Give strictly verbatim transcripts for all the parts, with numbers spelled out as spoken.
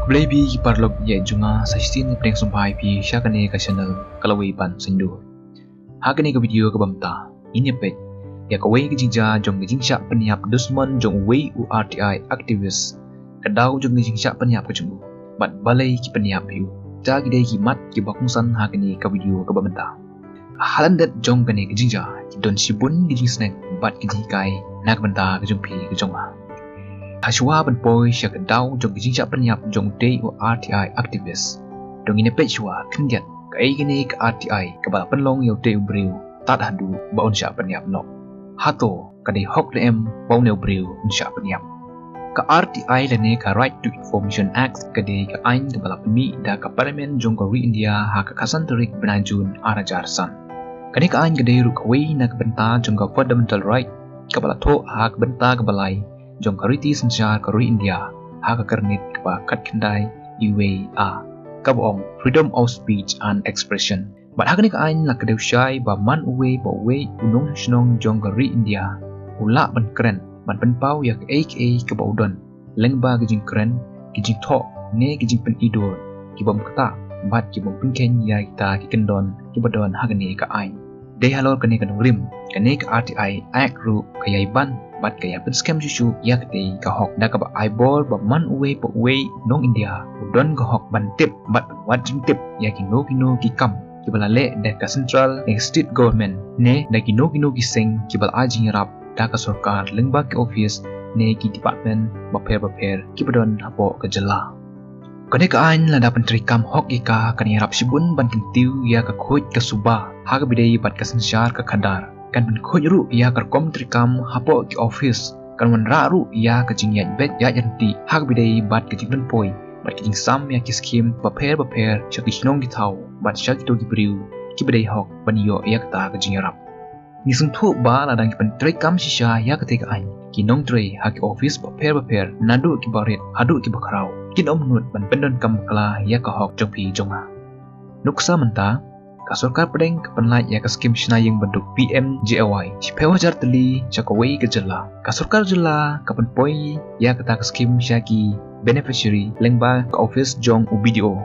Khublei phi ki paralok ïa jong nga, sa shisien nga pdiang sngewbha ïa phi sha kane ka channel Ka Lawei Ban Saiñdur. Ha kane ka video kaba mynta ngin ïa peit ïa kawei ka jingjia jong ka jingshah pynïap dusmon jong uwei u R T I activist. Ka daw jong ka jingshah pynïap ka jong u bad balei ki pynïap ïa u. Kita ki dei ki mat kiba kongsan ha kane ka video kaba mynta. Ha lyndet jong kane ka jingjia ki don shibun ki jingsneng bad ki jinghikai na ka bynta ka jong phi ka jong nga. Hashwa ban poi sha ka daw jong ka jingshah pynïap jong utei u R T I activist, to ngin ïa peit shwa khyndiat kaei kane ka R T I kaba la pynlong ïa utei u briew tad haduh ba un shah pynïap noh. Hato ka dei hok ne em ba une u briew un shah pynïap? Ka R T I lane ka Right to Information Act ka dei ka aiñ kaba la pynmih da ka Parliament jong ka ri India ha ka khatsan tarik bnai Jun ar hajar san. Kane ka aiñ ka dei ruh kawei na ka bynta jong ka fundamental right kaba la thoh ha ka bynta kaba lai jong ka riti synshar ka ri India ha ka kyrnit kaba khatkhyndai iwei A, kaba ong freedom of speech and expression. Bad ha kane ka aiñ la kdew shai ba man uwei pa uwei u nongshong shnong jong ka ri India u lah ban kren, ban pynpaw ïa kaei kaei kaba u don, lyngba ki jingkren, ki jingthoh ne ki jingpynidur ki bym ktah bad ki bym pynkheiñ ïa kita ki kyndon kiba don ha kane ka aiñ. Dei halor kane ka nongrim, kane ka R T I Act ruh ka ïai ban bad ka ïai pynskhem shuh shuh ïa katei ka hok da kaba ai bor ba man uwei pa uwei u nong India u don ka hok ban tip bad ban wad jingtip ïa kino kino ki kam kiba la leh da ka central ne state government ne da kino kino ki seng kiba la ai jingïarap da ka sorkar lyngba ki office ne ki department bapher bapher kiba don hapoh ka jylla. Kane ka aiñ lada pyntreikam hok ïa ka kan ïarap shibun ban kyntiew ïa ka khuid ka suba ha kaba ïadei bad ka synshar ka khadar. Kan pynkhuid ruh ïa ka rukom treikam hapoh ki office, kan wanrah ruh ïa ka jingïaid beit ïaid ryntih ha kaba ïadei bad ka jingpynpoi bad ka jingsam ïa ki skhim bapher bapher sha ki shnong ki thaw bad sha kito ki briew kiba dei hok ban ïoh ïa kata ka jingïarap. Ngi sngewthuh ba lada ngi pyntreikam shisha ïa katei ka aiñ, ki nongtrei ha ki office bapher bapher naduh kiba rit haduh kiba khraw kin ym nud ban pyndonkam bakla ïa ka hok jong phi jong nga. Nuksa mynta, ka sorkar pdeng ka pynlait ïa ka skhim shna ïing baduk P M J A Y shiphew hajar tylli sha kawei ka jylla. Ka sorkar jylla ka pynpoi ïa kata ka skhim sha ki beneficiary lyngba ka office jong u B D O.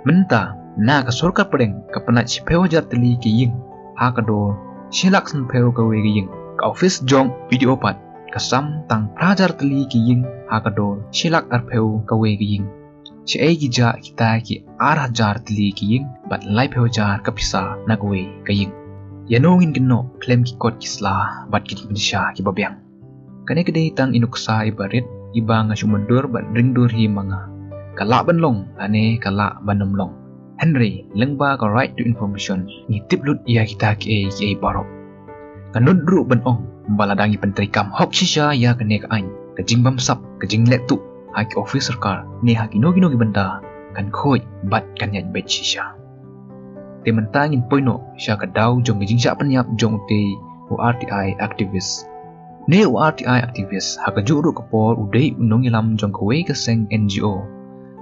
Mynta na ka sorkar pdeng ka pynlait shiphew hajar tylli ki ïing ha ka dor shi lak sanphew kawei ka ïing. Ka office jong B D O pat ka sam tang phra hajar tylli ki ïing ha ka dor shi lak arphew kawei ka ïing. Shaei ki jah kita ki ar hajar tylli ki ïing bad laiphew hajar ka pisa na kawei ka ïing? Ïano ngin kynnoh khlem ki kot ki sla bad ki jingpynshai kiba biang? Kane ka dei tang i nuksa iba rit iba nga shu mutdur bad ring dur hi ma nga. Ka lah ban long lane ka lah ban ym long. Hynrei lyngba ka right to information ngi tip lut ïa kita kiei kiei baroh. Nga nud ruh ban ong ba lada ngi pyntreikam hok shisha ïa kane ka aiñ, ka jingbamsap, ka jingleh tuh ha ki office sorkar ne ha kino kino ki bynta kan khuid bad kan ïaid beit shisha. Te mynta ngin poi noh sha ka daw jong ka jingshah pynïap jong utei u R T I activist. Une u R T I activist ha kajuh ruh ka por u dei u nongïalam jong kawei ka seng N G O.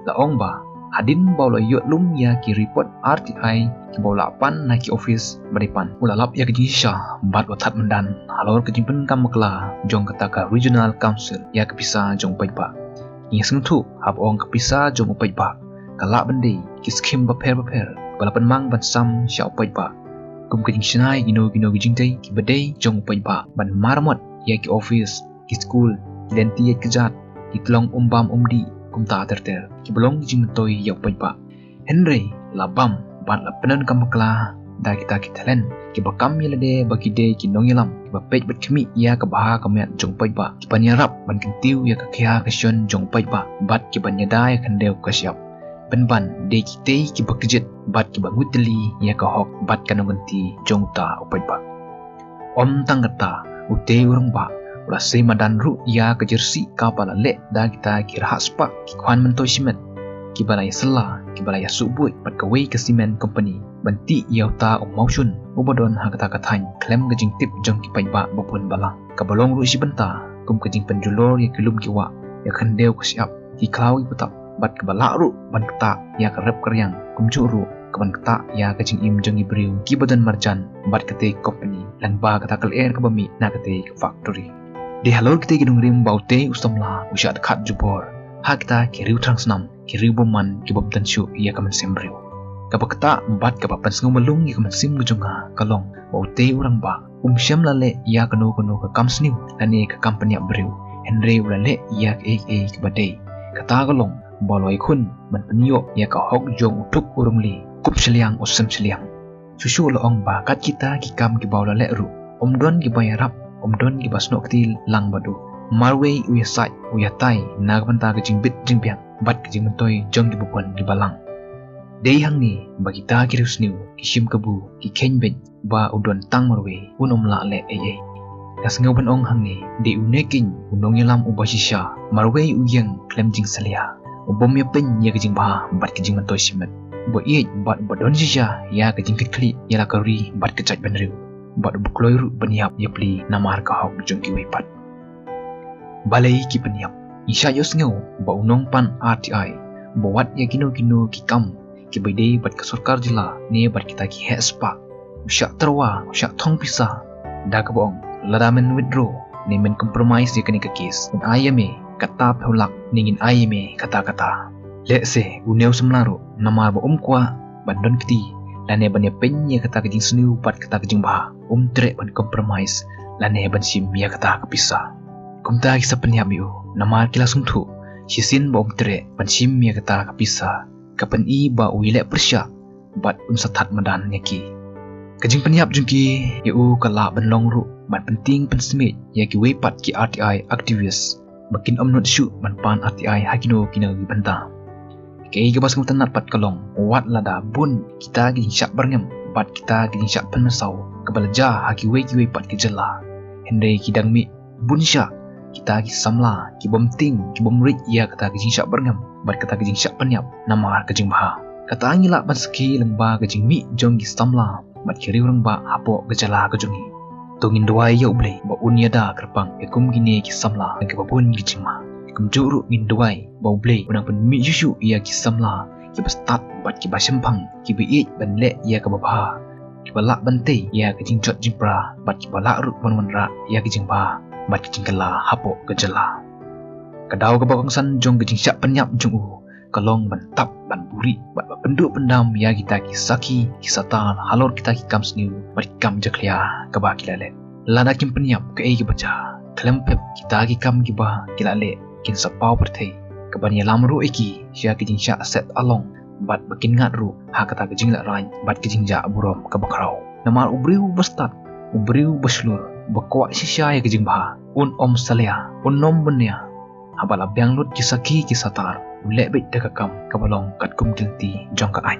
La ong ba hadien ba u la ïoh lum ïa ki report R T I kiba u la pan na ki office ba dei pan, u la lap ïa ka jingshisha bad u la thad myndan halor ka jingpyndonkam bakla jong kata ka Regional Council ïa ka pisa jong u paidbah. Ngi sngewthuh haba ong ka pisa jong u paidbah ka lah ban dei ki skhim bapher bapher ba la pynmang ban sam sha u paidbah, kum ka jingshna ïa kino kino ki jingtei kiba dei jong u paidbah, ban maramot ïa ki office, ki skul, ki lynti ïaid kjat, ki tlong um bam um dih, kumta ter ter, kiba long ki jingmyntoi ïa u paidbah. Hynrei la bam bad la pyndonkam bakla da kita ki thailand kiba kam ïa lade ba ki dei ki nongïalam kiba peit bad khmih ïa ka bha ka miat jong u paidbah, kiban ïarap ban kyntiew ïa ka khia ka shon jong u paidbah bad kiban ïada ïa ka khyndew ka shyiap. Pynban dei kitei kiba kjit bad kiba ngeit tylli ïa ka hok bad ka nongkynti jong uta u paidbah. Ym tang kata, utei u rangbah u la sei madan ruh ïa ka jersey kaba la leh da kita ki rhah spah, ki khwan myntoi shimet kiba la ïasylla, kiba la ïasuh buit bad kawei ka cement company ban tih ïa uta u mawshun uba don ha kata ka thaiñ khlem ka jingtip jong ki paidbah babun balang, kaba long ruh shi bynta kum ka jingpynjulor ïa ki lum ki wah, ïa ka khyndew ka shyiap, ki khlaw ki btap, bad kaba lah ruh ban ktah ïa ka rep ka riang, kumjuh ruh kaban ktah ïa ka jingim jong ki briew kiba don marjan bad katei ka company lyngba kata ka lyer kaba mih na katei ka factory. Dei halor kitei ki nongrim ba utei u samla u shah dkhat jubor ha kita ki riew thrang snam ki riew bymman ki bym tang shuh ïa ka mynsiem briew. Kaba ktah bad kaba pynsngew malu ïa ka mynsiem ka jong nga ka long ba utei u rangbah um shym la leh ïa kano kano ka kam sniew lane ka kam pynïap briew, hynrei u la leh ïa kaei kaei kaba dei. Kata ka long ba u la ïakhun ban pynïoh ïa ka hok jong u duk u rymli, kup shiliang u sem shiliang. Shuh shuh la ong ba kat kita ki kam kiba u la leh ruh, um don kiba ïarap, um don kiba snoh kti lang bad u. Marwei u ïasaid, u ïatai na ka bynta ka jingbit jingbiang bad ka jingmyntoi jong kiba bun kiba lang. Dei hangne ba kita ki riewsniew ki shim kabu, ki kheiñ beit ba u don tang marwei, un ym lah leh ei ei. Nga sngew ban ong hangne, dei une keiñ u nongïalam uba shisha, marwei u ïeng khlem jingsalia, u bym ïapeiñ ïa ka jingbha bad ka jingmyntoi shimet, uba ïeit bad uba don shisha ïa ka jingkitkhlieh ïa la ka ri bad ka jaitbynriew, bad uba kloi ruh ban ïap ïapli namar ka hok jong kiwei pat. Balei ki pynïap? Ngi shah ïohsngew ba u nongpan R T I, uba wad ïa kino kino ki kam kiba ïadei bad ka sorkar jylla ne bad kita ki heh spah, u shah tyrwa, u shah thong pisa da kaba ong, lada men withdraw ne men compromise ïa kane ka case, ngin ai ïa me kata phew lak ne ngin ai ïa me kata kata. Lehse une u samla ruh namar ba um kwah ban don kti lane ban ïapeiñ ïa kata ka jingsniew bad kata ka jingbha, um treh ban compromise lane ban shim ïa kata ka pisa. Kumta ki sa pynïap ïa u namar ki la sngewthuh shisien ba um treh ban shim ïa kata ka pisa, ka pyni ba u ïaleh pyrshah bad un sa thad madan ïa ki. Ka jingpynïap jong ki ïa u ka lah ban long ruh ban pyntieng pynsmit ïa kiwei pat ki R T I activist ba kin ym nud shuh ban pan R T I ha kino kino ki bynta. Kaei kaba sngewtynnat pat ka long, wat lada bun kita ki jingshah byrngem bad kita ki jingshah pynmynsaw kaba la jia ha kiwei kiwei pat ki jylla, hynrei ki dang mih bun shah kita ki samla ki bym tieng, ki bym rit ïa kata ki jingshah byrngem bad kata ki jingshah pynïap namar ka jingbha. Kata ngi lah ban sakhi lyngba ka jingmih jong ki samla bad ki riew rangbah hapoh ka jylla ka jong ngi. To ngin duwai ïa U Blei ba un ïada kyrpang ïa kum kine ki samla na kiba bun ki jingma. Kumjuh ruh ngin duwai ba U Blei un nang pynmih shuh shuh ïa ki samla kiba stad bad kiba shemphang, kiba ïeit ban leh ïa kaba bha, kiba lah ban tei ïa ka jingjot jingpra bad kiba lah ruh ban wanrah ïa ka jingbha bad ka jingkylla hapoh ka jylla. Ka daw kaba kongsan jong ka jingshah pynïap jong u ka long ban tap, ban buhrieh bad ban pynduh pyndam ïa kita ki sakhi ki satar halor kita ki kam sniew bad ki kam jakhlia kaba ki la leh. Lada kim pynïap, kaei kaba jia? Khlem pep kita ki kam kiba ki la leh kin sa paw pyrthei, kaban ïalam ruh ïa ki sha ki jingshah set along bad ba kin ngat ruh ha kata ka jinglehrain bad ka jingjah burom kaba khraw. Namar u briew uba stad, u briew uba shlur, uba kwah shisha ïa ka jingbha, un ym salia, un ym bania. Haba la biang lut ki sakhi ki satar, u leh beit da ka kam kaba long katkum ki lynti jong ka aiñ.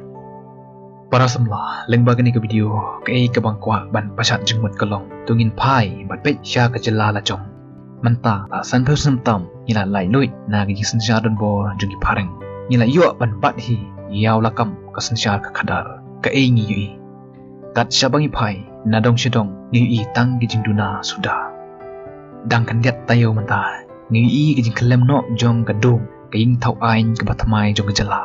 Para samla, lyngba kane ka video, kaei kaba nga kwah ban pashat jingmut ka long, to ngin phai bad peit sha ka jylla la jong. Mynta la sanphew snem tam ngi la laitluid na ka jingsynshar donbor jong ki phareng. Ngi la ïoh ban bat hi ïa u lakam ka synshar ka khadar. Kaei ngi ïohi? Kat shaba ngi phai na dong sha dong, ngi ïohi tang ki jingduna suda. Dang khyndiat taïew mynta, ngi ïohi ka jingkhyllem noh jong ka dum ka ïing thaw aiñ kaba thymmai jong ka jylla,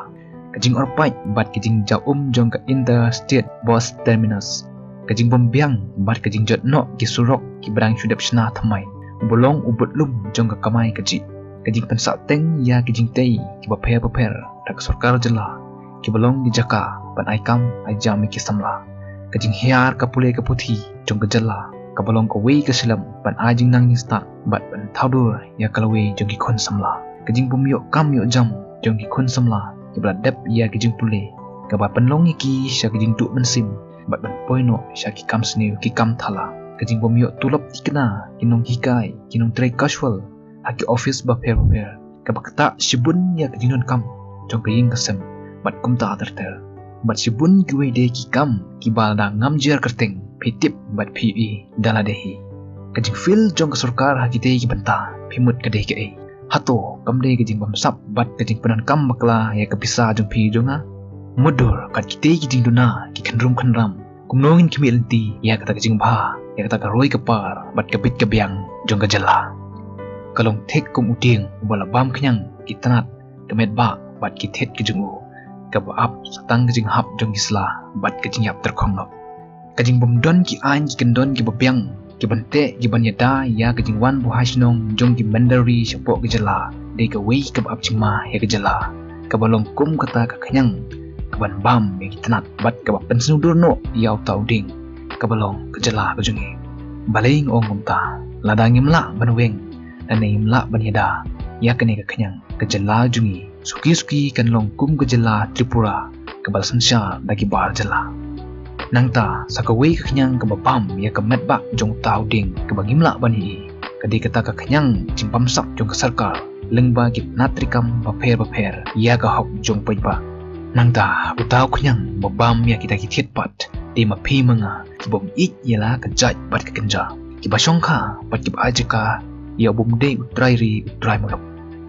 ka jingorpait bad ka jingjaum jong ka Interstate Bus Terminus, ka jingbymbiang bad ka jingjot noh ki surok kiba dang shu dep shna thymmai, uba long u budlum jong ka kamai kajih, ka jingpynsahteng ïa ki jingtei kiba pher bapher da ka sorkar jylla, kiba long ki jaka ban ai kam ai jam ïa ki samla, ka jinghiar ka pule ka puthi jong ka jylla, kaba long kawei ka shlem ban ai jingnang jingstad bad ban thaw dur ïa ka lawei jong ki khun samla, ka jingbym ïoh kam ïoh jam jong ki khun samla kiba la dep ïa ki jingpule, kaba pynlong ïa ki sha ki jingduh mynsiem bad ban poi noh sha ki kam sniew ki kam thala, ka jingbym ïoh tulop thikna ki nonghikai ki nongtrei casual ha ki office bapher bapher, kaba ktah shibun ïa ka jingdonkam jong ka ïing ka sem bad kumta ter ter. Bad shibun kiwei de ki kam kiba lada ngam jer kyrteng phi tip bad phi ïohi da lade hi. Ka jingfeel jong ka sorkar ha kitei ki bynta phi mut ka dei kaei? Hato kam dei ka jingbamsap bad ka jingpyndonkam bakla ïa ka pisa jong phi jong nga? Mutdur kat kitei ki jingduna ki khynrum khynram, kumno ngin khmih lynti ïa kata ka jingbha, ïa kata ka roi ka par bad ka bit ka biang jong ka jylla? Ka long thik kum u dieng uba la bam khñiang ki tnat, ka met bah bad ki thied ki jong u, kaba ap sa tang ka jinghap jong ki sla bad ka jingïap tyrkhong noh. Ka jingbym don ki aiñ ki kyndon kiba biang kiban teh kiban ïada ïa ka jingwan buhai shnong jong ki mynder ri shapoh ka jylla dei kawei kaba ap jingma ïa ka jylla. kaba long kum kata ka khñiang kaban bam ïa ki tnat bad kaba pynsngewdur noh ïa uta u dieng kaba long ka jylla ka jong ngi. Balei nga ong kumta? Lada ngim lah ban weng lane ngim lah ban ïada ïa kane ka khñiang, ka jylla jong ngi suki suki kan long kum ka jylla Tripura kaba la synshar da ki bar jylla. Nangta sa kawei ka khñiang kaba bam ïa ka met bah jong uta u dieng kaba ngim lah ban ïohi ka dei kata ka khñiang jingbamsap jong ka sorkar lyngba ki tnat treikam bapher bapher ïa ka hok jong paidbah. Nangta uta u khñiang ba bam ïa kita ki thied pat dei ma phi ma nga ki bym ïeit ïa la ka jait bad ka kynja, kiba shongkha bad kiba ai jaka ïa u bym dei u trai ri u trai muluk,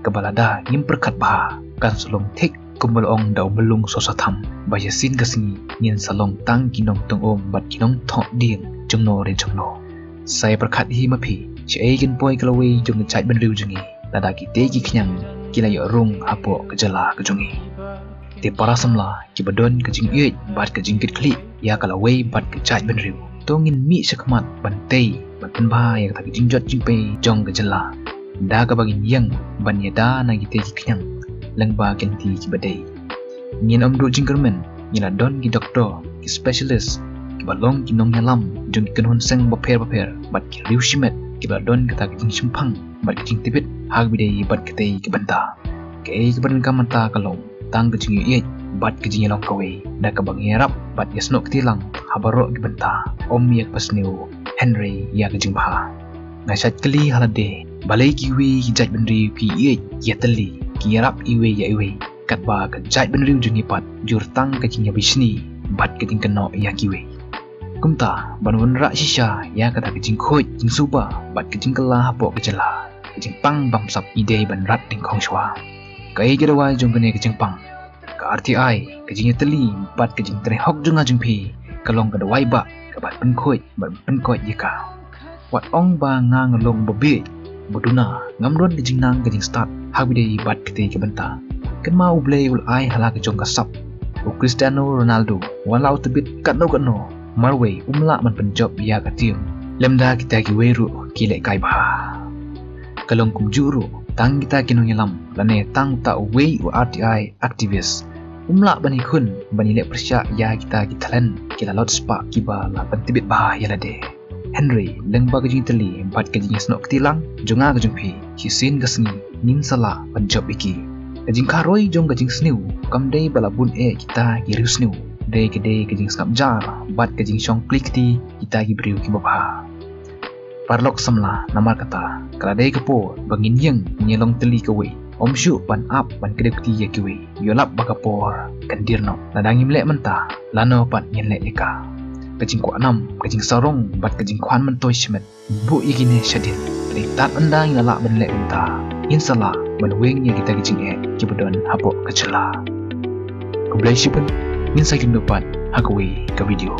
kaba lada ngim pyrkhat bha kan sa long thik kumba la ong da u Myllung Sosatham ba shisien ka sngi ngin sa long tang ki nongtong um bad ki nongthoh dieng jongno re jongno. Sa ïa pyrkhat hi ma phi, shaei kan poi ka lawei jong ka jaitbynriew jong ngi lada kitei ki khñiang ki la ïoh rung hapoh ka jylla ka jong ngi. Te para samla kiba don ka jingïeit bad ka jingkitkhlieh ïa ka lawei bad ka jaitbynriew, to ngin mih shakhmat ban tei ban pynbha ïa kata ka jingjot jingpei jong ka jylla da kaba ngin ïeng ban ïada na kitei ki khñiang lyngba ki lynti kiba dei. Ngin ym duh jingkyrmen, ngi la don ki doktor, ki specialist kiba long ki nongïalam jong ki kynhun seng bapher bapher bad ki riewshimet kiba la don kata ka jingshemphang bad ka jingtbit ha kaba dei bad katei ka bynta. Kaei kaba donkam mynta ka long tang ka jingïeit bad ka jingïalong kawei da kaba ngi ïarap bad ïasnoh kti lang ha baroh ki bynta, ym ïa kaba sniew hynrei ïa ka jingbha. Nga shait kylli ha lade, balei kiwei ki jaitbynriew ki ïeit ïatylli, ki ïarap iwei ïa iwei, katba ka jaitbynriew jong ngi pat jur tang ka jingïabishni bad ka jingkynnoh ïa kiwei. Kumta ban wanrah shisha ïa kata ka jingkhuid jingsuba bad ka jingkylla hapoh ka jylla, ka jingpang bamsap ngi dei ban rat dyngkhong shuwa. Kaei ka dawai jong kane ka jingpang? Ka R T I, ka jingïatylli bad ka jingtrei hok jong nga jong phi ka long ka dawai bah kaban pynkhuid bad ban pynkoit ïa ka. Wat ong ba nga nga long ba bieit ba duna, ngam don ka jingnang ka jingstad ha kaba dei bad katei ka bynta. Kynmaw U Blei u la ai ha la ka jong ka sap, u Cristiano Ronaldo, wat la u tbit katno katno, marwei um lah ban pynjop ïa ka team lymda kita kiwei ruh ki lehkai bha. Ka long kumjuh ruh, tang kita ki nongïalam lane tang uta uwei u R T I activist um lah ban ïakhun ban ïaleh pyrshah ïa kita ki talent ki lalot spah kiba la pyntbit bha ïa lade. Hynrei lyngba ka jingïatylli bad ka jingïasnoh kti lang jong nga ka jong phi, shisien ka sngi ngin sa lah ban jop ïa ki. Ka jingkharoi jong ka jingsniew kam dei ba la bun eh kita ki riewsniew, dei ka dei ka jingsngap jar bad ka jingshong kli kti kita ki briew kiba bha. Paralok samla, namar kata ka la dei ka por ba ngin ïeng ngin ïalong tylli kawei, ym shuh ban ap ban kdew kti ïa kiwei. Ïoh lap ba ka por kan dier noh, lada ngim leh mynta lano pat ngin leh ïa ka? Ka jingkwah nam, ka jingsarong bad ka jingkhwan myntoi shimet, buh ïa kine shadien. Dei tad ynda ngin la lah ban leh kumta, ngin sa lah ban weng ïa kita ki jingeh kiba don hapoh ka jylla. Khublei shibun, ngin sa ïakynduh pat ha kawei ka video.